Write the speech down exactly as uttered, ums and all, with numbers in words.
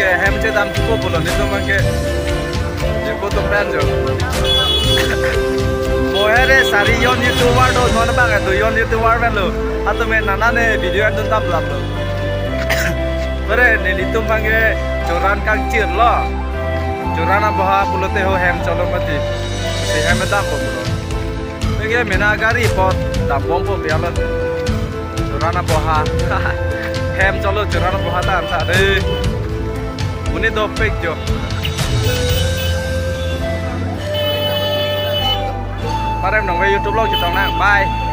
Ke hem chedam thupo pulo nelitum abangke. Jeko tum pen jo. Mohere sari jon YouTuber do, non abang do jon YouTuber pen lo. Atum e nana ne video an dun dam lap lo. Pare nelitum abangke Choran kangchir lo. Choran aboha pulote ho hem cholo mati. Si hem dampo pulo. Neke mena gari pot dambompo bialon. Choran aboha. Hem cholo Choran aboha ta anta de. Monit dopik jo. Parem nong ve YouTube vlog chetong nang. Bye.